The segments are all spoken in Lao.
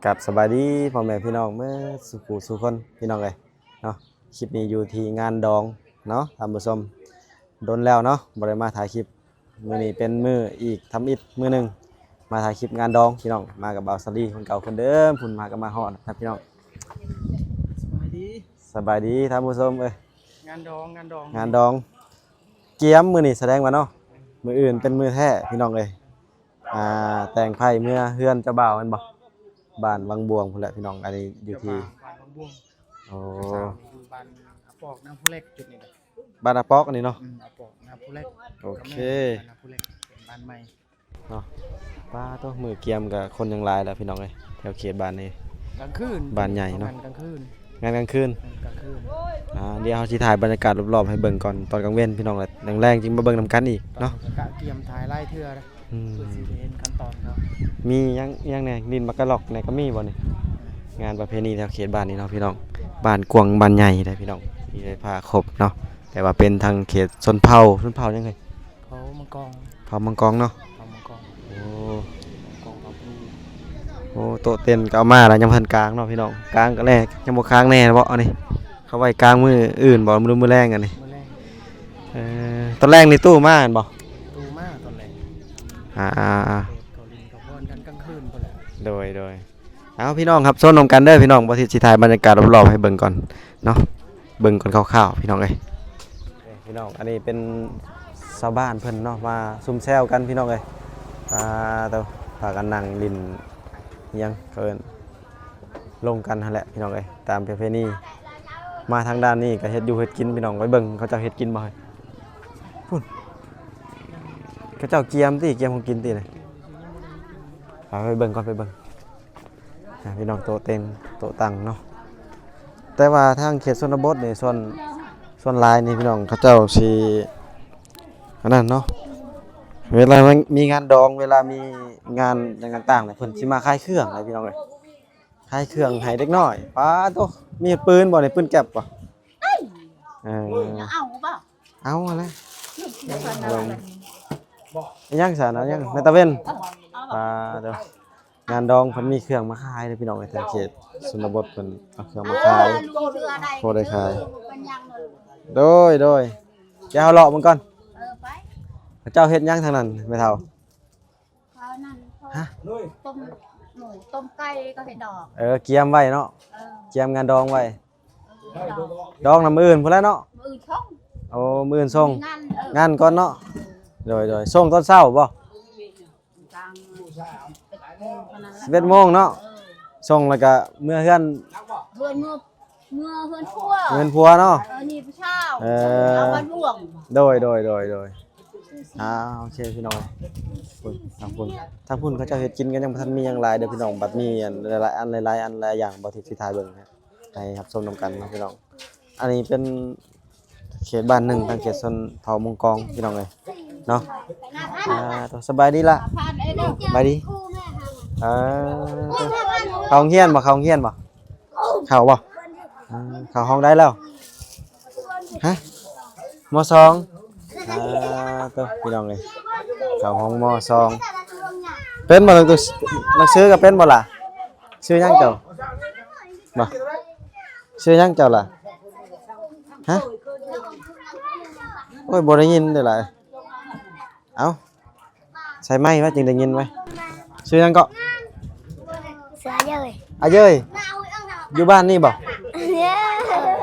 ກາບສະບາຍດີພໍ່ແມ່ພີ່ນ້ອງເໝິດສູ່ຜູ້ສູ່ຄົນພີ່ນ້ອງເອີຍເນາະ. ຄລິບນີ້ຢູ່ທີ່ງານດອງເນາະທ່ານຜູ້ຊົມ, ດົນແລ້ວເນາະບໍ່ໄດ້ມາຖ່າຍຄລິບ. ມື້ນີ້ເປັນມື້ອີກທຳອິດມື້ໜຶ່ງ ມາຖ່າຍຄລິບງານດອງພີ່ນ້ອງ, ມາກັບບ່າວສາລີຄົນເກົ່າຄົນເດີມ. ພຸ້ນມາກໍມາຮອດແລ້ວພີ່ນ້ອງ. ສະບາຍດີ ສະບາຍດີທ່ານຜູ້ຊົມເອີຍ. ງານດອງ ງານດອງ ງານດອງກຽມມື້ນີ້ ສະແດງວ່າເນາະ ມື້ອື່ນເປັນມື້ແທ້ພີ່ນ້ອງເອີຍ. ອ່າ ແຕ່ງໄພ້ເມືອເຮືອນເຈົ້າບ່າວແມ່ນບໍ່? ບ້ານວັງບວງພຸ້ນແຫຼະພີ່ນ້ອງ. ອັນນີ້ຢູ່ທີ່ ເຈົ້າບ່າວບ້ານວັງບວງ. ໂອ້ ເຈົ້າສາວຢູ່ບ້ານອາປອກນາພູເຫຼັກ. ຈຸດນີ້ນະ ບ້ານອາປອກອັນນີ້ເນາະ. ອືມ ອາປອກນາພູເຫຼັກ. ໂອເຄ ບ້ານນາພູເຫຼັກເປັນບ້ານໃໝ່ເນາະ. ປາໂທ້ ມື້ກຽມກໍຄົນຍັງຫຼາຍແຫຼະພີ່ນ້ອງເອີຍ ແຖວເຂດບ້ານນີ້. ກາງຄືນ ບ້ານໃຫຍ່ເນາະ. ງານກາງຄືນ ງານກາງຄືນ. ອືມ ກາງຄືນ. ອ່າ ດຽວເຮົາຊິຖ່າຍບັນຍາກາດລອບໆໃຫ້ເບິ່ງກ່ອນ ຕອນກາງເວັນພີ່ນ້ອງ, ແລ້ວແລງໆຈຶ່ງມາເບິ່ງນຳກັນອີກເນາະ. ກະກຽມຖ່າຍຫຼາຍເທື່ອນະ ອືມ ເພື່ອຊິໄດ້ເຫັນຂັ້ນຕອນເຂົາ. ມີຫຍັງ ຫຍັງແດ່? ດິນໝາກກະຫຼອກແດ່ກໍມີບໍ່ນີ້? ງານປະເພນີແຖວເຂດບ້ານນີ້ເນາະພີ່ນ້ອງ. ບ້ານກວ້າງບ້ານໃຫຍ່ເດ້ພີ່ນ້ອງ, ມີໄຟຟ້າຄົບເນາະ, ແຕ່ວ່າເປັນທາງເຂດຊົນເຜົ່າ. ຊົນເຜົ່າຫຍັງເອີຍ? ເຜົ່າມັງກອງ. ເຜົ່າມັງກອງເນາະ. ເຜົ່າມັງກອງ. ໂອ້ ມັງກອງເຜົ່າພູ. ໂອ້ ໂຕະເຕັນກໍເອົາມາແລ້ວ ຍັງບໍ່ທັນກາງເນາະພີ່ນ້ອງ. ກາງກໍແນ່ ຍັງບໍ່ກາງແນ່ເບາະ. ອັນນີ້ເຂົາໄວ້ກາງມື້ອື່ນບໍ່ ຫຼືມື້ແລງ? ອັນນີ້ ມື້ແລງ. ເອີ ຕອນແລງນີ້ຕູ້ມາແມ່ນບໍ່? ຕູ້ມາຕອນແລງ. ອ່າໆໆ ເຂົາຫຼິ້ນເຂົາຟ້ອນກັນກາງຄືນພຸ້ນແຫຼະ. ໂດຍໆ. ເອົາ ພີ່ນ້ອງ ຮັບຊົມນຳກັນເດີພີ່ນ້ອງ. ບ່າວທິດຊິຖ່າຍບັນຍາກາດລອບໆໃຫ້ເບິ່ງກ່ອນເນາະ, ເບິ່ງກ່ອນຄ່າວໆພີ່ນ້ອງເອີຍ. ນີ້ພີ່ນ້ອງ ອັນນີ້ເປັນຊາວບ້ານເພິ່ນເນາະ ມາຊຸມແຊວກັນພີ່ນ້ອງເອີຍ. ອ່າ ໂຕ ພາກັນນັ່ງຫຼິ້ນ ອີຫຍັງເຂົາເອີ້ນ ລົມກັນຫັ້ນແຫຼະພີ່ນ້ອງເອີຍ. ຕາມປະເພນີ ມາທາງດ້ານນີ້ກໍເຮັດຢູ່ເຮັດກິນພີ່ນ້ອງ. ໄປເບິ່ງເຂົາເຈົ້າເຮັດກິນບໍ່. ພຸ້ນ ເຂົາເຈົ້າກຽມຕິ ກຽມຂອງກິນຕິ. ໄປ ໄປເບິ່ງກ່ອນ ໄປເບິ່ງ. ອ່າ ພີ່ນ້ອງ ໂຕະເຕັນໂຕະຕັ່ງເນາະ. ແຕ່ວ່າທາງເຂດຊົນນະບົດນີ້ ສ່ວນ ສ່ວນຫຼາຍນີ້ພີ່ນ້ອງ ເຂົາເຈົ້າຊິ ອັນນັ້ນເນາະ, ເວລາມັນມີງານດອງ ເວລາມີງານຫຍັງຕ່າງໆ ເພິ່ນຊິມາຂາຍເຄື່ອງແຫຼະພີ່ນ້ອງເອີຍ. ຂາຍເຄື່ອງໃຫ້ເດັກນ້ອຍ. ປາໂທ້ ມີປືນບໍ່ນີ້? ປືນແກັບບໍ່? ເອີ ເອົາບໍ່? ເອົາຫັ້ນແຫຼະ. ອີຫຍັງຊັ້ນ? ເອົາຫຍັງ? ແມ່ຕາເວັນ. ປາໂທ້ ງານດອງເພິ່ນມີເຄື່ອງມາຂາຍເດ້ພີ່ນ້ອງເອີຍ. ທາງເຂດຊົນນະບົດເພິ່ນເອົາເຄື່ອງມາຂາຍ ພໍໄດ້ຂາຍ. ໂດຍ ໂດຍ. ດຽວເຮົາເລາະເບິ່ງກ່ອນ. ເອີ ໄປ. ເຂົາເຈົ້າເຮັດຫຍັງທາງນັ້ນແມ່ເຖົ້າ? ເຂົານັ້ນ ຮະ? ຕົ້ມໝູ ຕົ້ມໄກ່ ເຂົາເຮັດດອກ. ເອີ ກຽມໄວ້ເນາະ. ເອີ ກຽມງານດອງໄວ້. ເອີ ດອກ ດອງນຳມື້ອື່ນພຸ້ນແຫຼະເນາະ. ມື້ອື່ນສົ່ງ. ໂອ້ ມື້ອື່ນສົ່ງ. ງານ ເອີ ງານກ່ອນເນາະ. ເອີ ໂດຍ ໂດຍ. ສົ່ງຕອນເຊົ້າບໍ່? ກາງ ສິບເອັດໂມງເນາະ. ເອີ ສົ່ງແລ້ວກະເມືອເຮືອນ ເຮືອນ ເມືອ ເມືອເຮືອນຜົວ ເຮືອນຜົວເນາະ. ເອີ ນີ້ຜູ້ຊາວ. ເອີ ເອົາບ້ານຫຼວງ. ໂດຍ ໂດຍ ໂດຍ ໂດຍ. ອ່າ ໂອເຄພີ່ນ້ອງ. ທາງພຸ້ນ ທາງພຸ້ນເຂົາເຈົ້າເຮັດກິນກໍຍັງບໍ່ທັນມີຫຍັງຫຼາຍເດີພີ່ນ້ອງ. ບັດມີອັນຫຼາຍໆ ອັນ ຫຼາຍໆ ອັນ ຫຼາຍຢ່າງ ບ່າວທິດຊິຖ່າຍເບິ່ງໃຫ້ ໃຫ້ຮັບຊົມນຳກັນເນາະພີ່ນ້ອງ. ອັນນີ້ເປັນເຂດບ້ານໜຶ່ງ ທາງເຂດຊົນເຜົ່າມົງກອງພີ່ນ້ອງເອີຍເນາະ. ອ່າ ສະບາຍດີລະ. ສະບາຍດີ. ເອີ ເຂົ້າໂຮງຮຽນບໍ່? ເຂົ້າໂຮງຮຽນບໍ່? ເຂົ້າບໍ່? ເອີ ເຂົ້າຫ້ອງໃດແລ້ວ? ຮະ? ມໍສອງ. ອ່າ ໂຕ ພີ່ນ້ອງເອີຍ ເຂົ້າຫ້ອງ ມໍສອງ. ເປັນບໍ່? ໜັງສື ໜັງສືກໍເປັນບໍ່ລະ? ຊື່ຫຍັງເຈົ້າ? ບໍ່ ຊື່ຫຍັງເຈົ້າລະ? ຮະ? ໂອ້ຍ ບໍ່ໄດ້ຍິນເດ້ລະ. ເອົ້າ ໃສ່ໄມໄວ້ຈຶ່ງໄດ້ຍິນໄວ້. ຊື່ຫຍັງເກາະ? ຊື່ອາເຢີຍ. ອາເຢີຍ. ຢູ່ບ້ານນີ້ບໍ່?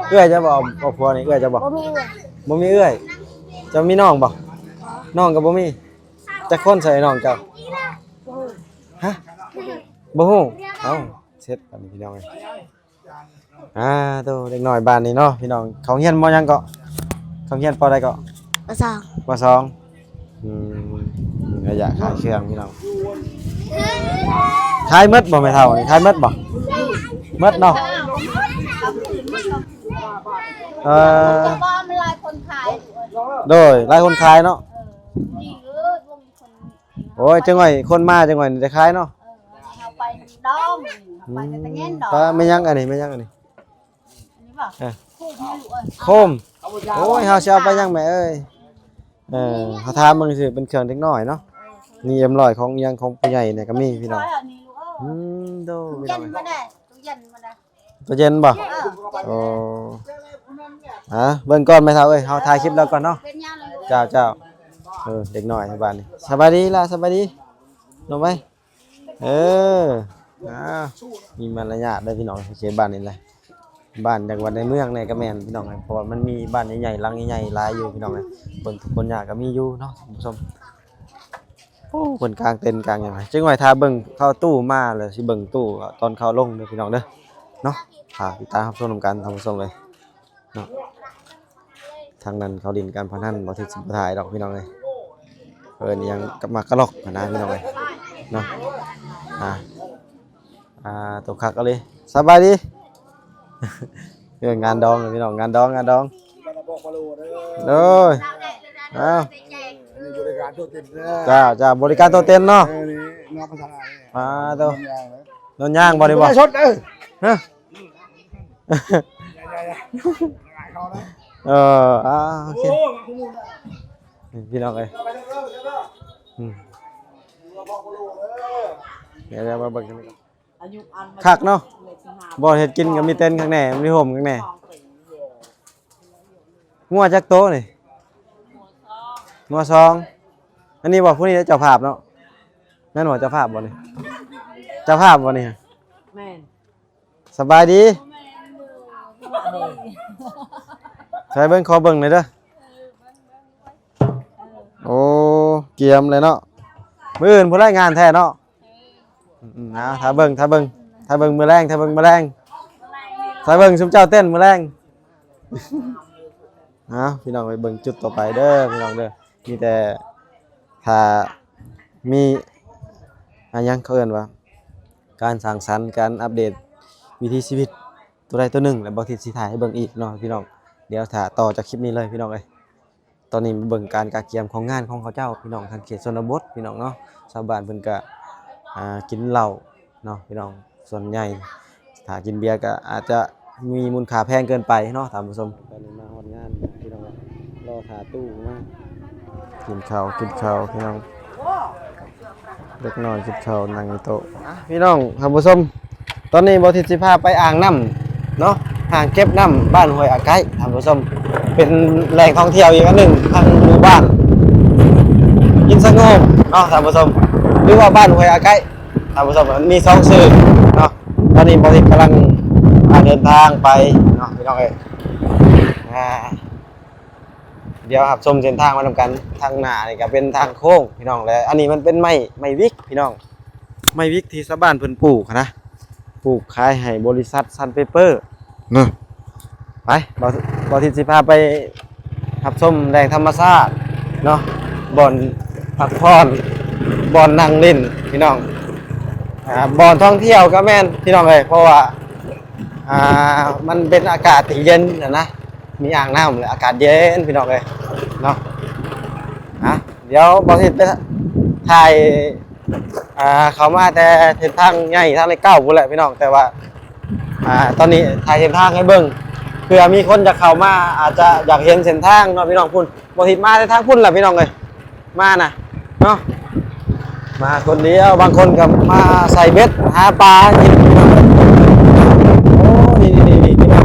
ເອີ ເອື້ອຍເຈົ້າບໍ່? ຄອບຄົວນີ້ເອື້ອຍເຈົ້າບໍ່? ບໍ່ມີເອື້ອຍ. ບໍ່ມີເອື້ອຍ. ເຈົ້າມີນ້ອງບໍ່? ນ້ອງກໍບໍ່ມີ. ຈັກຄົນໃສ່ນ້ອງເຈົ້າ? ຮະ? ບໍ່ຮູ້. ເອົ້າ ເສັດບັດນີ້ພີ່ນ້ອງເອີຍ. ອ່າ ໂຕ ເດັກນ້ອຍບ້ານນີ້ເນາະພີ່ນ້ອງ. ເຂົ້າໂຮງຮຽນ ມໍຫຍັງເກາະ? ເຂົ້າໂຮງຮຽນ ປໍໃດເກາະ? ປໍສອງ. ປໍສອງ. ອືມ ກະຢາກຂາຍເຄື່ອງພີ່ນ້ອງ. ຂາຍໝົດບໍ່ແມ່ເຖົ້ານີ້? ຂາຍໝົດບໍ່? ໝົດເນາະ. ເອີ ແຕ່ວ່າມັນຫຼາຍຄົນຂາຍ. ໂດຍ ຫຼາຍຄົນຂາຍເນາະ. ເອີ ນີ້ ເອີ ບໍ່ມີຄົນ. ໂອ້ຍ ຈັກໜ້ອຍຄົນມາ ຈັກໜ້ອຍໄດ້ຂາຍເນາະ. ເອີ ເຮົາໄປດອງ ເຮົາໄປແຕ່ເຢັນດອກ. ອືມ ແມ່ນຫຍັງອັນນີ້? ແມ່ນຫຍັງອັນນີ້? ອັນນີ້ບໍ່? ເອີ ໂຄມ ໂຄມ. ໂອ້ຍ ເຮົາຊິເອົາໄປຫຍັງແມ່ເອີຍ? ເອີ ເຮົາຖາມເບິ່ງຊື່ ເປັນເຄື່ອງເດັກນ້ອຍເນາະ. ເອີ ນີ້ເອັມຮ້ອຍ ຂອງຫຍັງ ຂອງຜູ້ໃຫຍ່ນີ້ກໍມີພີ່ນ້ອງ. ນີ້ລູກເອີຍ. ອືມ ໂດຍ ເຢັນບໍ່ໄດ້ ຕູ້ເຢັນບໍ່ໄດ້ ຕູ້ເຢັນບໍ່? ເອີ ໂອ້ ອ່າ ເບິ່ງກ່ອນແມ່ເຖົ້າເອີຍ ເຮົາຖ່າຍຄລິບແລ້ວກ່ອນເນາະ ເປັນຫຍັງລະລູກ ເຈົ້າ ເຈົ້າ ເອີ ເດັກນ້ອຍບ້ານນີ້ ສະບາຍດີລະ ສະບາຍດີ ລົງໄປ ເອີ ອ້າວ ມີມາລະຍາດເດີພີ່ນ້ອງ ເຂດບ້ານນີ້ແຫຼະ ບ້ານຈັງຫວັດໃນເມືອງແດ່ກໍແມ່ນພີ່ນ້ອງ ເພາະວ່າມັນມີບ້ານໃຫຍ່ໆ ຫຼັງໃຫຍ່ໆ ຫຼາຍຢູ່ພີ່ນ້ອງ ຄົນທຸກຄົນຍາກກໍມີຢູ່ເນາະທ່ານຜູ້ຊົມ. ໂອ້ ເພິ່ນກາງເຕັນກາງຫຍັງ ຈຶ່ງໄວ້ຖ້າເບິ່ງເຂົາຕູ້ມາ ແລ້ວຊິເບິ່ງຕູ້ຕອນເຂົາລົງເດີພີ່ນ້ອງເດີ ເນາະ ຖ້າຕິດຕາມຮັບຊົມນຳກັນທ່ານຜູ້ຊົມເອີຍເນາະ. ທາງນັ້ນເຂົາຫຼິ້ນການພະນັນ ບໍ່ຖືກຊິບໍ່ຖ່າຍດອກພີ່ນ້ອງເອີຍ ເອີ້ນອີ່ຫຍັງ ມາກະລັອກຫັ້ນນະພີ່ນ້ອງເອີຍເນາະ ອ່າ ອ່າ ໂຕຄັກອີ່ຫຼີ ສະບາຍດີ ເອີ ງານດອງພີ່ນ້ອງ ງານດອງ ງານດອງ ໂດຍ ອ້າວ ນີ້ບໍລິການໂຕເຕັນເດີ ເຈົ້າ ເຈົ້າ ບໍລິການໂຕເຕັນເນາະ ເອີ ນີ້ນອກພາສາລາວ ອ່າ ໂຕ ໂດນຍ່າງເດີ ໂດນຍ່າງບໍ່ນີ້ບໍ່ ປະຊາຊົນເດີ ຮະ ເອີ ອ່າ ໂອເຄ ໂອ້ ພີ່ນ້ອງເອີຍ ອືມ ດຽວມາເບິ່ງກັນ ຄັກເນາະ ບ່ອນເຮັດກິນກໍມີເຕັນຂ້າງໃນ ມີຮົ່ມຂ້າງໃນ ງົວຈັກໂຕນີ້? ງົວສອງ ອັນນີ້ບໍ່ ຜູ້ນີ້ເຈົ້າພາບເນາະ ແມ່ນບໍ່ ເຈົ້າພາບບໍ່ນີ້? ເຈົ້າພາບບໍ່ນີ້? ແມ່ນ ສະບາຍດີ ໃສ່ເບິ່ງ ຂໍເບິ່ງໜ່ອຍເດີ ໂອ້ ກຽມເລີຍເນາະ ມື້ອື່ນພຸ້ນລະງານແທ້ເນາະ ອືມ ເອົາ ຖ້າເບິ່ງ ຖ້າເບິ່ງ ຖ້າເບິ່ງມື້ແລງ ຖ້າເບິ່ງມື້ແລງ ຖ້າເບິ່ງຊຸມເຈົ້າເຕັ້ນມື້ແລງ ເອົາ ພີ່ນ້ອງໄປເບິ່ງຈຸດຕໍ່ໄປເດີພີ່ນ້ອງເດີ ມີແຕ່ຖ້າມີ ອາ ຫຍັງເຂົາເອີ້ນວ່າ ການສ້າງສັນ ການອັບເດດວິຖີຊີວິດຕົວໃດຕົວໜຶ່ງ ແລ້ວບໍ່ທິດຊິຖ່າຍໃຫ້ເບິ່ງອີກເນາະພີ່ນ້ອງ ດຽວຖ້າຕໍ່ຈາກຄລິບນີ້ເລີຍພີ່ນ້ອງເອີຍ. ຕອນນີ້ມາເບິ່ງການກະກຽມຂອງງານຂອງເຂົາເຈົ້າພີ່ນ້ອງ ທາງເຂດຊົນນະບົດພີ່ນ້ອງເນາະ ຊາວບ້ານເພິ່ນກະ ອ່າ ກິນເຫຼົ້າເນາະພີ່ນ້ອງ ສ່ວນໃຫຍ່ຖ້າກິນເບຍກະອາດຈະມີມູນຄ່າແພງເກີນໄປເນາະທ່ານຜູ້ຊົມ. ຕອນນີ້ມາຮອດງານພີ່ນ້ອງ ລໍຖ້າຕູ້ມາ ກິນເຂົ້າ ກິນເຂົ້າພີ່ນ້ອງ. ເດັກນ້ອຍກິນເຂົ້ານັ່ງຢູ່ໂຕະ ອ່ະ ພີ່ນ້ອງທ່ານຜູ້ຊົມ ຕອນນີ້ບໍ່ທິດຊິພາໄປອ່າງນ້ຳເນາະ ອ່າງເກັບນ້ຳບ້ານຫ້ວຍອາໄກທ່ານຜູ້ຊົມ ເປັນແຫຼ່ງທ່ອງທ່ຽວອີກອັນໜຶ່ງທາງໝູ່ບ້ານຫີນສະໂງມເນາະທ່ານຜູ້ຊົມ ຫຼືວ່າບ້ານຫ້ວຍອາໄກທ່ານຜູ້ຊົມ ມັນມີສອງຊື່ເນາະ. ຕອນນີ້ບໍ່ທິດກຳລັງ ອ່າ ເດີນທາງໄປເນາະພີ່ນ້ອງເອີຍ ອ່າ ດຽວຮັບຊົມເສັ້ນທາງໄປນຳກັນ ທາງໜ້ານີ້ກະເປັນທາງໂຄ້ງພີ່ນ້ອງ ແລະ ອັນນີ້ມັນເປັນໄມ້ ໄມ້ວິກພີ່ນ້ອງ ໄມ້ວິກທີ່ຊາວບ້ານເພິ່ນປູກຫັ້ນນະ ປູກຂາຍໃຫ້ບໍລິສັດຊັນເປເປີເນາະ. ໄປ ບໍ່ ບໍ່ທິດຊິພາໄປຮັບຊົມແຫຼ່ງທຳມະຊາດເນາະ ບ່ອນພັກຜ່ອນ ບ່ອນນັ່ງຫຼິ້ນພີ່ນ້ອງ ອ່າ ບ່ອນທ່ອງທ່ຽວກະແມ່ນພີ່ນ້ອງເອີຍ ເພາະວ່າ ອ່າ ມັນເປັນອາກາດທີ່ເຢັນຫັ້ນນະ ມີອ່າງນ້ຳ ແລະ ອາກາດເຢັນພີ່ນ້ອງເອີຍເນາະ. ອ່ະ ດຽວບໍ່ທິດໄປຖ່າຍ ອ່າ ເຂົ້າມາແຕ່ເສັ້ນທາງໃຫຍ່ທາງເລກເກົ້າພຸ້ນແຫຼະພີ່ນ້ອງ ແຕ່ວ່າ ອ່າ ຕອນນີ້ຖ່າຍເສັ້ນທາງໃຫ້ເບິ່ງ ເພື່ອມີຄົນຈະເຂົ້າມາ ອາດຈະຢາກເຫັນເສັ້ນທາງເນາະພີ່ນ້ອງ ພຸ້ນ ບໍ່ທິດມາແຕ່ທາງພຸ້ນແຫຼະພີ່ນ້ອງເອີຍ. ມານະເນາະ ມາຄົນດຽວ ບາງຄົນກໍມາໃສ່ເບັດຫາປາກິນ. ໂອ້ ນີ້ໆໆ ພີ່ນ້ອງ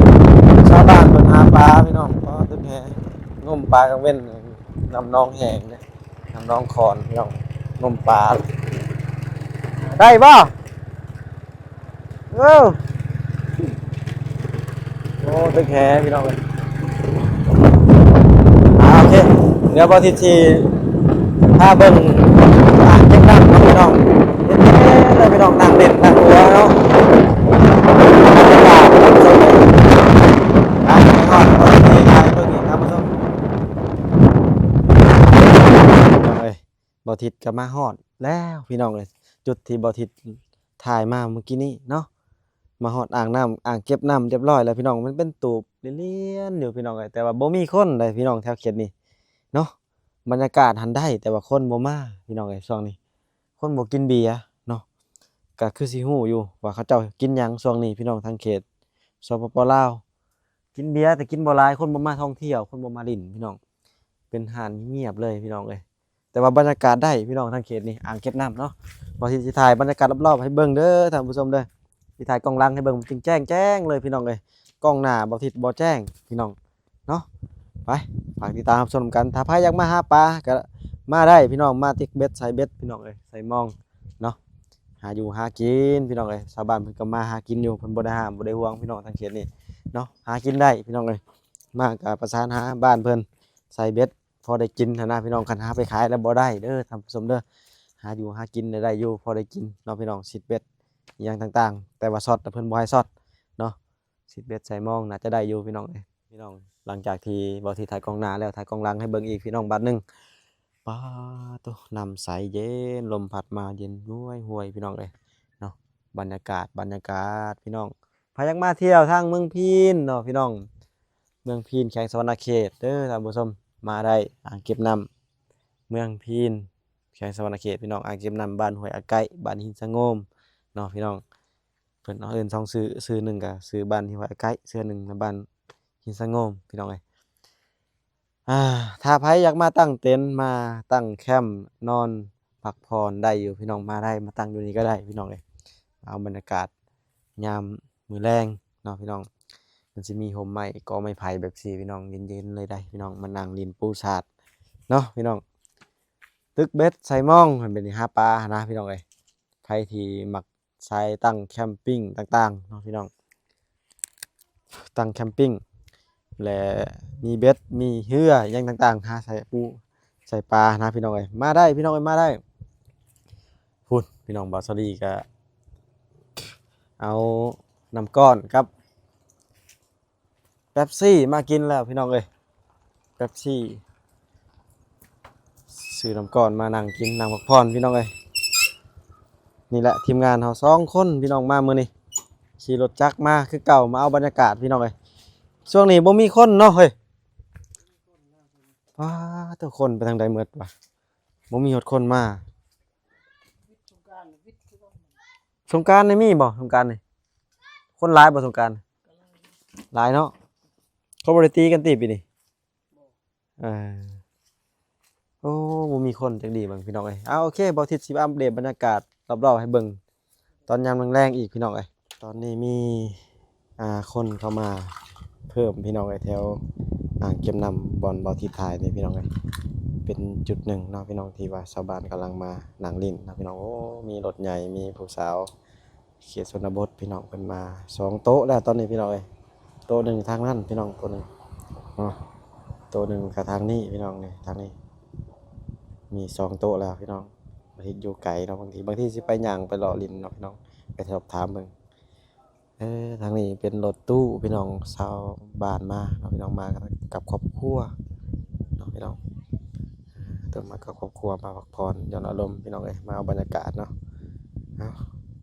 ຊາວບ້ານເພິ່ນຫາປາພີ່ນ້ອງ ກໍຕຶກແຫງົມປາກາງເວັນ ນ້ຳໜອງແຫ້ງເດ້ ນ້ຳໜອງຂອນພີ່ນ້ອງ ງົມປາ ໄດ້ບໍ່? ເອີ ໂອ້ ຕຶກແຫພີ່ນ້ອງເອີຍ ອ່າ ໂອເຄ ດຽວບໍ່ທິດຊິພາເບິ່ງອ່າງເກັບນ້ຳເນາະພີ່ນ້ອງ ເຫັນແຕ່ພີ່ນ້ອງນັ່ງຫຼິ້ນນັ່ງຫົວເນາະ ບັນຍາກາດ ອ່າ ໄປຮອດ ບໍ່ທິດຊິຖ່າຍເບິ່ງອີກທ່ານຜູ້ຊົມ ເອີຍ. ບໍ່ທິດກໍມາຮອດແລ້ວພີ່ນ້ອງເອີຍ ຈຸດທີ່ບໍ່ທິດຖ່າຍມາເມື່ອກີ້ນີ້ເນາະ ມາຮອດອ່າງນ້ຳ ອ່າງເກັບນ້ຳຮຽບຮ້ອຍແລ້ວພີ່ນ້ອງ ມັນເປັນຕູບລຽນໆຢູ່ພີ່ນ້ອງເອີຍ ແຕ່ວ່າບໍ່ມີຄົນໃດພີ່ນ້ອງແຖວເຂດນີ້ເນາະ ບັນຍາກາດຫັ້ນໄດ້ ແຕ່ວ່າຄົນບໍ່ມາພີ່ນ້ອງເອີຍ ຊ່ວງນີ້ຄົນບໍ່ກິນເບຍເນາະ ກໍຄືຊິຮູ້ຢູ່ວ່າເຂົາເຈົ້າກິນຫຍັງຊ່ວງນີ້ພີ່ນ້ອງ ທາງເຂດ ສປປ ລາວ ກິນເບຍແຕ່ກິນບໍ່ຫຼາຍ ຄົນບໍ່ມາທ່ອງທ່ຽວ ຄົນບໍ່ມາຫຼິ້ນພີ່ນ້ອງ ເປັນຮ້ານງຽບເລີຍພີ່ນ້ອງເອີຍ. ແຕ່ວ່າບັນຍາກາດໄດ້ພີ່ນ້ອງ ທາງເຂດນີ້ ອ່າງເກັບນ້ຳເນາະ. ບ່າວທິດຊິຖ່າຍບັນຍາກາດລອບໆໃຫ້ເບິ່ງເດີທ່ານຜູ້ຊົມເດີ. ຊິຖ່າຍກ້ອງຫຼັງໃຫ້ເບິ່ງ ຈຶ່ງແຈ້ງໆເລີຍພີ່ນ້ອງເອີຍ. ກ້ອງໜ້າບ່າວທິດບໍ່ແຈ້ງພີ່ນ້ອງເນາະ. ໄປ ຝາກຕິດຕາມຮັບຊົມນຳກັນ. ຖ້າໃຜຢາກມາຫາປາກໍມາໄດ້ພີ່ນ້ອງ ມາຕິກເບັດ ໃສ່ເບັດພີ່ນ້ອງເອີຍ ໃສ່ມອງເນາະ. ຫາຢູ່ຫາກິນພີ່ນ້ອງເອີຍ. ຊາວບ້ານເພິ່ນກໍມາຫາກິນຢູ່ ເພິ່ນບໍ່ໄດ້ຫ້າມບໍ່ໄດ້ຫວງພີ່ນ້ອງ ທາງເຂດນີ້ເນາະ. ຫາກິນໄດ້ພີ່ນ້ອງເອີຍ. ມາກໍປະສານຫາບ້ານເພິ່ນ ໃສ່ເບັດ ພໍໄດ້ກິນຫັ້ນນະພີ່ນ້ອງ. ຄັນຫາໄປຂາຍແລ້ວບໍ່ໄດ້ເດີທ່ານຜູ້ຊົມເດີ. ຫາຢູ່ຫາກິນໄດ້ຢູ່ ພໍໄດ້ກິນເນາະພີ່ນ້ອງ. ຊິດເບັດອີ່ຫຍັງຕ່າງໆ ແຕ່ວ່າຊັອດນະ ເພິ່ນບໍ່ໃຫ້ຊັອດເນາະ. ຊິດເບັດໃສ່ມອງໜ້າຈະໄດ້ຢູ່ພີ່ນ້ອງເອີຍ. ພີ່ນ້ອງ ຫຼັງຈາກທີ່ບ່າວທິດຖ່າຍກ້ອງໜ້າແລ້ວ ຖ່າຍກ້ອງຫຼັງໃຫ້ເບິ່ງອີກພີ່ນ້ອງບາດໜຶ່ງ. ປາໂຕ ນ້ຳໃສເຢັນ ລົມພັດມາເຢັນຫ້ວຍໆພີ່ນ້ອງເອີຍເນາະ. ບັນຍາກາດ ບັນຍາກາດພີ່ນ້ອງ. ໃຜຢາກມາທ່ຽວທາງເມືອງພີນເນາະພີ່ນ້ອງ ເມືອງພີນ ແຂວງສະຫວັນນະເຂດເດີທ່ານຜູ້ຊົມ ມາໄດ້ ອ່າງເກັບນ້ຳເມືອງພີນ ແຂວງສະຫວັນນະເຂດພີ່ນ້ອງ. ອ່າງເກັບນ້ຳບ້ານຫ້ວຍອາໄກ ບ້ານຫີນສະໂງມເນາະພີ່ນ້ອງ. ເພິ່ນເອີ້ນສອງຊື່ ຊື່ໜຶ່ງກໍຊື່ບ້ານຫ້ວຍອາໄກ ຊື່ໜຶ່ງນະບ້ານຫີນສະໂງມພີ່ນ້ອງເອີຍ. ອາ ຖ້າໃຜຢາກມາຕັ້ງເຕັນ ມາຕັ້ງແຄມນອນພັກຜ່ອນໄດ້ຢູ່ພີ່ນ້ອງ ມາໄດ້ ມາຕັ້ງຢູ່ນີ້ກໍໄດ້ພີ່ນ້ອງເອີຍ. ເອົາບັນຍາກາດຍາມມື້ແລງເນາະພີ່ນ້ອງ. ມັນຊິມີຮົ່ມໄມ້ ກໍໄມ້ໄຜ່ແບບຊີ້ພີ່ນ້ອງ ເຢັນໆເລີຍໄດ໋ພີ່ນ້ອງ. ມານັ່ງຫຼິ້ນປູສາດເນາະພີ່ນ້ອງ. ຕຶກເບັດໃສ່ມອງ ມັນເປັນຫາປາຫັ້ນນະພີ່ນ້ອງເອີຍ. ໃຜທີ່ມັກ ສາຍຕັ້ງແຄມປິງຕ່າງໆເນາະພີ່ນ້ອງ ຕັ້ງແຄມປິງ ແລະ ມີເບັດ ມີເຮືອຫຍັງຕ່າງໆ ຫາໃສ່ປູໃສ່ປານະພີ່ນ້ອງເອີຍ. ມາໄດ້ພີ່ນ້ອງເອີຍ ມາໄດ້. ພຸ້ນພີ່ນ້ອງ ບ່າວສາລີກະເອົານ້ຳກ້ອນກັບ ເປັບຊີມາກິນແລ້ວພີ່ນ້ອງເອີຍ ເປັບຊີ ຊື້ນ້ຳກ້ອນມານັ່ງກິນ ນັ່ງພັກຜ່ອນພີ່ນ້ອງເອີຍ. ນີ້ແຫຼະທີມງານເຮົາສອງຄົນພີ່ນ້ອງ ມາມື້ນີ້ ຂີ່ລົດຈັກມາຄືເກົ່າ ມາເອົາບັນຍາກາດພີ່ນ້ອງເອີຍ. ຊ່ວງນີ້ບໍ່ມີຄົນເນາະເຮີ້ຍ ປາໂຕ ຄົນໄປທາງໃດໝົດວະ ບໍ່ມີຮອດຄົນມາ. ສົງການນີ້ມີບໍ່? ສົງການນີ້ຄົນຫຼາຍບໍ່? ສົງການຫຼາຍເນາະ. ເຂົາບໍ່ໄດ້ຕີກັນຕິປີນີ້? ເອີ ໂອ້ ບໍ່ມີຄົນ ຈັກດີເບິ່ງພີ່ນ້ອງເອີຍ. ເອົາ ໂອເຄ ບ່າວທິດຊິອັບເດດບັນຍາກາດລອບໆໃຫ້ເບິ່ງຕອນຍາມແລງໆອີກພີ່ນ້ອງເອີຍ. ຕອນນີ້ມີ ອ່າ ຄົນເຂົ້າມາເພີ່ມພີ່ນ້ອງເອີຍ ແຖວອ່າງເກັບນ້ຳບ່ອນບ່າວທິດຖ່າຍນີ້ພີ່ນ້ອງເອີຍ. ເປັນຈຸດໜຶ່ງເນາະພີ່ນ້ອງ ທີ່ວ່າຊາວບ້ານກຳລັງມານັ່ງຫຼິ້ນເນາະພີ່ນ້ອງ. ໂອ້ ມີລົດໃຫຍ່ ມີຜູ້ສາວເຂດຊົນນະບົດພີ່ນ້ອງ ເພິ່ນມາສອງໂຕະແລ້ວຕອນນີ້ພີ່ນ້ອງເອີຍ. ໂຕະໜຶ່ງທາງນັ້ນພີ່ນ້ອງ ໂຕະໜຶ່ງເນາະ ໂຕະໜຶ່ງກະທາງນີ້ພີ່ນ້ອງ ນີ້ທາງນີ້ ມີສອງໂຕະແລ້ວພີ່ນ້ອງ. ບາງທີຢູ່ໄກເນາະ ບາງທີ ບາງທີຊິໄປຍ່າງໄປເລາະຫຼິ້ນເນາະພີ່ນ້ອງ ໄປສອບຖາມເບິ່ງ. ເອີ ທາງນີ້ເປັນລົດຕູ້ພີ່ນ້ອງ ຊາວບ້ານມາເນາະພີ່ນ້ອງ ມາກັບຄອບຄົວເນາະພີ່ນ້ອງ. ເອີ ມາກັບຄອບຄົວ ມາພັກຜ່ອນຢ່ອນອາລົມພີ່ນ້ອງເອີຍ ມາເອົາບັນຍາກາດເນາະ. ເອົາ